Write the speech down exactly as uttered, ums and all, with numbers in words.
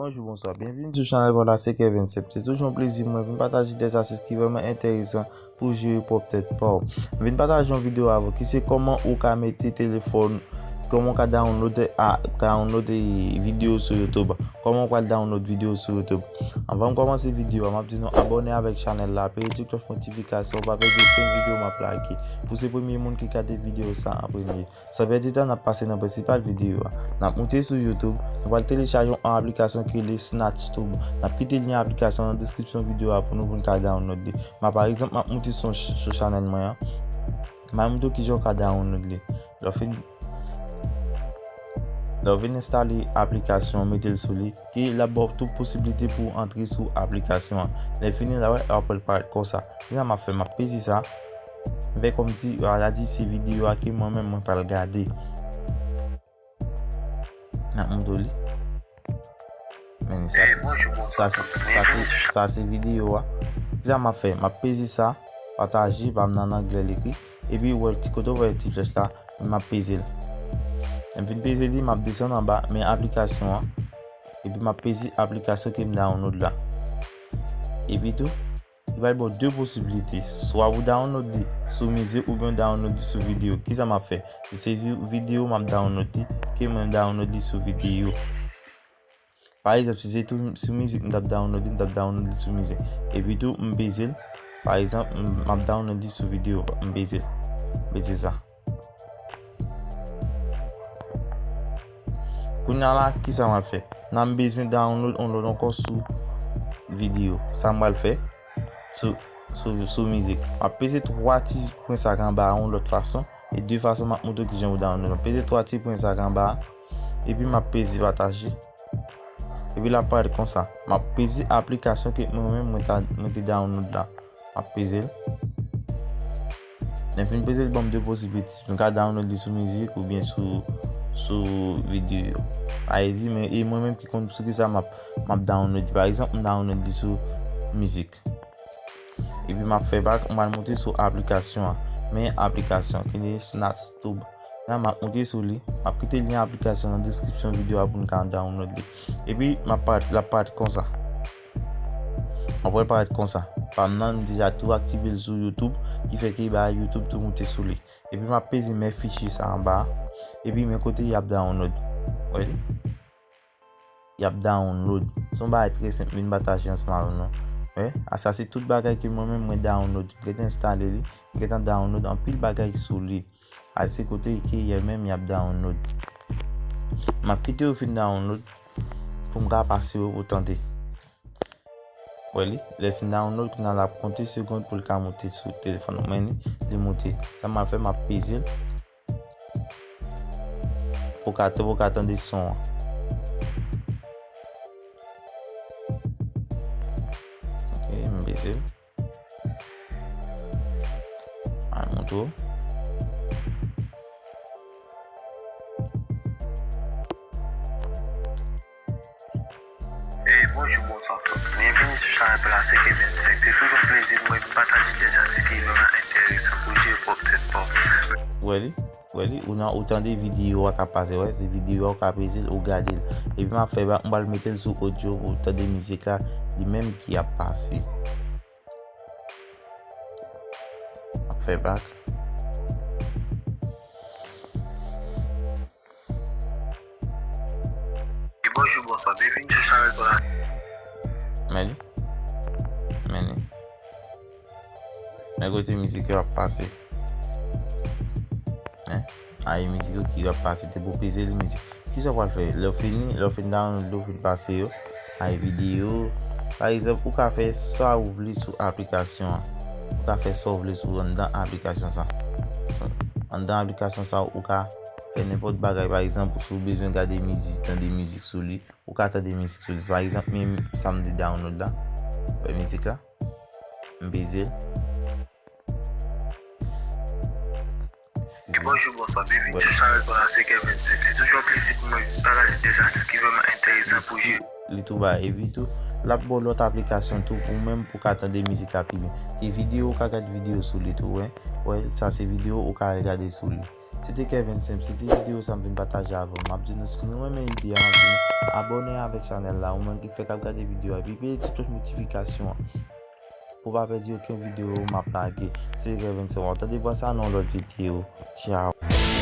Bonjou, bonswa, byenvini sou chanèl pa w la, se Kevin Sep. Se toujou yon plezi pou mwen vin pataje de zatis ki vrèman enteresan pou w jere pwòp tèt pa w. M vin pataje yon videyo avè w ki se kòman ou ka mete telefòn, kòman ou ka download, a, download, e, videyo sou YouTube. Kòman ou pral download videyo sou YouTube. Anvan m kòmanse videyo a, m ap di nou abòne avèk chanèl la, peye ti klòch notifikasyon, pa pèdi okenn videyo m ap lage. Pou se premye moun ki gade videyo sa an premye. San pèdi tan, n ap pase nan prensipal videyo a. N ap moute sou YouTube, nou pral telechaje yon aplikasyon ki rele Snatch Tube. N ap kite lyen aplikasyon nan deskripsyon videyo a pou nou, pou n ka download li. Mwen, pa egzanp, m ap moute sou, sou chanèl mwen an. M ap montre w kijan w ka download li. Lè w fin, lè w fin enstale aplikasyon, mete l sou li, ki l ap ba w tout posiblite pou w antre sou aplikasyon an. Lè fini la, wè, apre l parèt konsa. Kisa m ap fè? M ap peze sa. M fè kòmsi, ala di se videyo a ke mwen menm mwen pral gade. N ap montre w li. Men sa, sa, se, sa, se, sa se videyo a. Kisa m ap fè? M ap peze sa, pataje, pa m nan anglè l ekri. Epi, ou wè ti kote w wè ti flèch la, m ap peze l. Lè m fin peze li, m ap desann anba, men aplikasyon an. Epi, m ap peze aplikasyon ke m download la. Epi tou, li bay ba w de posiblite. Swa ou download li sou mizik oubyen ou download li sou videyo. Kisa m ap fè? Se vi-, videyo m ap download li, ke mwen download li sou videyo. Pa egzanp, si se tou sou mizik m t ap download li, m t ap download li sou mizik. Epi tou, m peze l. Pa egzanp, m, m ap download li sou videyo, m peze l. M peze sa. Kounye a la, kisa m ap fè? Nan m bezwen download yon lòt ankò sou videyo. Sa m pral fè sou, sou, sou mizik. M ap peze twa ti pwen sa k anba a yon lòt fason. E de fason m ap montre w kijan pou download. M ap peze twa ti pwen sa k anba a. Epi m ap peze pataje. Epi l ap parèt konsa. M ap peze aplikasyon ke mwen menm mwen ta, mwen te download la. M ap peze l. Lè m fin peze l, ban m de posiblite. Mwen ka download li sou mizik oubyen sou, sou videyo. Sa vle di, men, e mwen menm ki konn sou kisa m ap, m ap download li. Pa egzanp, m download li sou mizik. Epi m ap fè bak, m pral monte sou aplikasyon an. Men aplikasyon ki rele Snatch Tube. La, m ap monte sou li. M ap kite lyen aplikasyon nan deskripsyon videyo a pou n ka download li. Epi m ap parèt, l ap parèt konsa. Apre l parèt konsa. Pa m nan, m deja tou aktive l sou YouTube, ki fè ke ba YouTube tou moute sou li. Epi m ap peze men fichye sa anba a. Epi men kote y ap download. Wè li? Y ap download. Se yon bagay trè senp, m vin pataje ansanm avè nou. Wè, a sa se tout bagay ke mwen menm mwen download. M gentan enstale li, m gentan download anpil bagay sou li. A se kote ke y menm y ap download. M ap kite yo fin download pou m ka pase yo pou tande. Wè li, lè fin download, kounye a l ap konte segonn pou l ka moute sou telefòn mwen li, li moute. Sa m ap fè, m ap peze l. Pou ka, pou ka tande son an. Ok, m peze l. Al montre w. Ey, bonjou, bonswa tout. Byenvini sou chanèl pa w la, se Kevin Sep. Se toujou yon plezi pou mwen vin pataje de zatis ki vrèman enteresan pou w jere pwòp tèt pa w. Wè li, wè li, ou nan, ou tande videyo a k ap pase, wè, se videyo a ou ka peze l, ou gade l. Epi m ap fè bak, m pral mete l sou odyo pou w tande mizik la, li menm ki ap pase. M ap fè bak. Bonjou, bonswa, byenvini sou chanèl pa w la. Men li. Men li. Men kote mizik yo ap pase. Hein? Ay, mizik yo ki ap pase, te pou peze li mizik. Kisa w pral fè? Lè w fini, lè w fin download, lè w fin pase yo, ay videyo. Pa egzanp, ou ka fè sa ou vle sou aplikasyon an. Ou ka fè sa ou vle sou anndan aplikasyon sa. So, anndan aplikasyon sa, ou ka fè nenpòt bagay. Pa egzanp, si w bezwen gade mizik, tande mizik sou li, ou ka tande mizik sou li. Pa egzanp, men sa m te download la. Wè mizik la. M peze l. Eskize m. Bonjou, bonswa, byenvini sou chanèl pa w la, se Kevin Sep. Se toujou yon plezi pou mwen pataje de zatis ki vrèman enteresan pou jere. Li tou ba, epi tou, l ap ba w lòt aplikasyon tou pou menm pou ka tande mizik la pi byen. Ki videyo ou ka gade videyo sou li tou, wè. Wè, sa se videyo ou ka al gade sou li. Se te Kevin Simple, se te videyo sa m vin pataje avè w. M ap di nou, si nou renmen ide a, m ap di nou abòne avèk chanèl la, ou menm ki fèk ap gade videyo a, epi peze ti klòch notifikasyon an pou w pa pèdi okenn videyo m ap lage. Se te Kevin Simple, w ap tande vwa sa nan yon lòt videyo. Tchao.